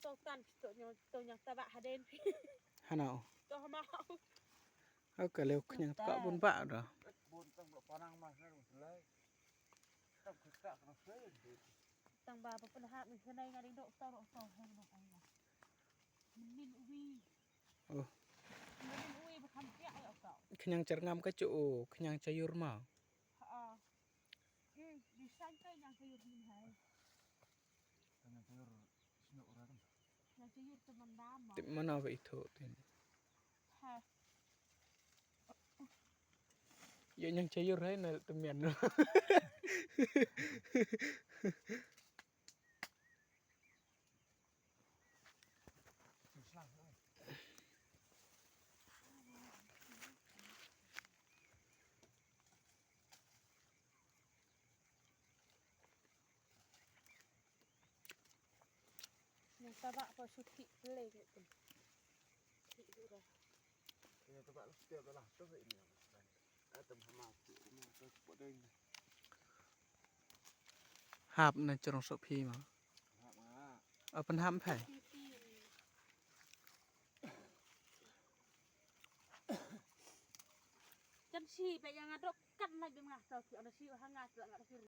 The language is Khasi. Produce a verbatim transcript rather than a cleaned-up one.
To tan to nyang to nyang ta ba haden. Hana o. To ma. Au ka leo khñiang ta bun ba da. Bun tang ba panang mas na lai. Tang khata ka se. Tang ba ba pun ha mi khnai nga ding dok to dok to he dok ai. Min wi. Oh. Min wi ba kham pia ai to. Khñiang char ngam ka chu o khñiang chayur ma. Ha. Hmm, di san kai nyang chayur min hai. Tang chayur sino ora kan. Nyang chayur teman dama. Tip mana ba itho tin. Ha. Ya nyang chayur hai na teman. Yang tabak apa suti pelai gitu. Suti tu dah. Yang tabak lah setiap dah lah tu ini. Atam sama tu ini tu sepot ding. Hap na chorong sok phi ma. Hap ma. Apan hap phai. Kan si ba yang adok kan lai bim ngah tau ki ana si ha ngah tu ngah kir.